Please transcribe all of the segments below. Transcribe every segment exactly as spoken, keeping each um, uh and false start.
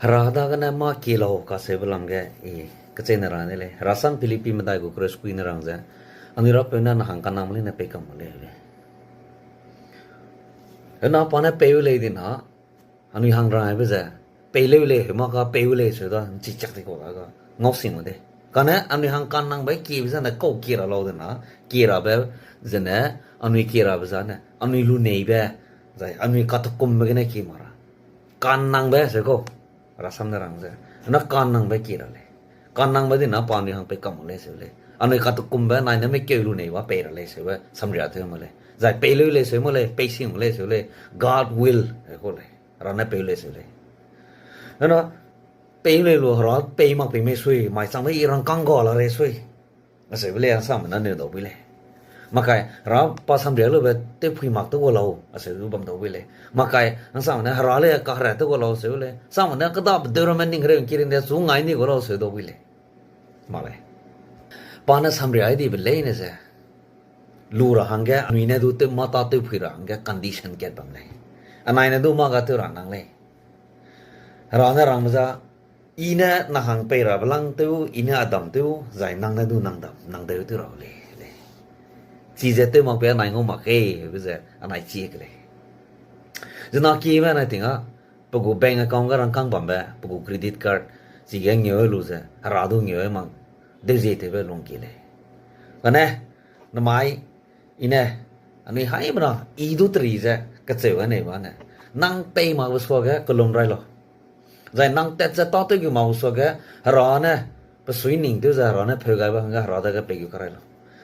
Hera dagene mâ kie lau kacheube lam ge, i, kecheîne rang de lei. Herasam Philippi medai gu kereu sekui ne rang ze, anui Rapeu ne nang hang kannangbe leine pei kam gu lei lei. Hena pa ne pei u lei di na, anui hang rang aibe ze, pei leu lei, hema ka pei u lei seu da, nchi chak di kau da ga, ngau sing gu de. Kane anui hang kannangbe kiebe zane kau kie ra lau de na, kie rabe zene, anui kie rabe zane, anui luneibe, zai anui katukumbe gene kie mak ra. Kannangbe seu kau, Herasam ne rang ze. Na kannangbe kie ra lei. Kannangbe di na pa anui hang pei kam gu lei seu lei. Anui katukumbe nai ne mekeu lunei ba pei ra lei seube samria tew mak lei. Zai pei leu lei seu mak lei, pei sing gu lei seu lei. God will, e kau lei. Hera ne pei lei seu lei. Na, pei lei lu Hera pei mak pei mei sui, mai changbe i rangkâng ga la rei sui. Aseube lei, hangsame ne neu dau bui lei. Makai, Hera pa samria lube tewphui mak tew gu lau, aseu du bam dau bui lei. Makai, hangsame ne Hera le kahere tew gu lau, aseu lei. Hangsame ne kêdabe deu ramme ning reu ngki ring de chu ngai ni gu lau, aseu dau bui lei. Mak lei. Pa ne samria ai dibe leine ze, lu ra hangge, anui ne du tew mâ tâ tewphui ra hangge condition kat bam lei. Anai ne du mâ ga tew ra nang lei. Hera ne rangbe za, I ne nang hang pei rabe lang tew, I ne a dam tew, zai nang ne du nang dam, nang deu tew ra lei, lei. Chize tew mak pe anai ngau mak ke, be ze anai chie ke lei. Zena kiebe anai ting a, pe gu bank account ge rangkâng bambe, pe gu credit card, chige ngeu lu ze, Hera du ngeu mak, deu zie tewbe lung ki lei. Kane, namai, I ne, anui haimena, I du teri ze, kacheu a nei ba ne. Nang pei makbe suage, kelum rai lau. Zai nang tat ze tâtew gu makbe suage, Hera ne, pe sui ning tew ze Hera ne pheu gaibe hangge Hera dage pei gu ka rai lau.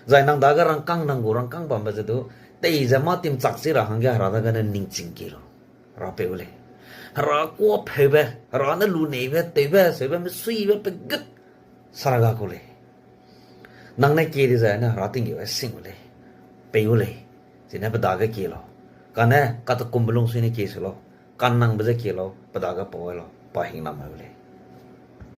Zai nang dage rangkâng nang gu rangkâng bambe ze du, tei ze mâ timchak chi ra hangge Hera dagene ningching ki lau. Hera peu lei. Hera kuâ pheube, Hera ne luneibe, tewbe, seube, mesuibe, pegut, saraga ku lei. Nang ne kie di zai ne Hera tinggeu e sing gu lei. Pei gu lei. Chine pe dage kie lau. Kane, katukumbe lungsui ne kie se lau. Kannangbe ze kie lau, pe dage pau gai lau, pa hingnam mai gu lei.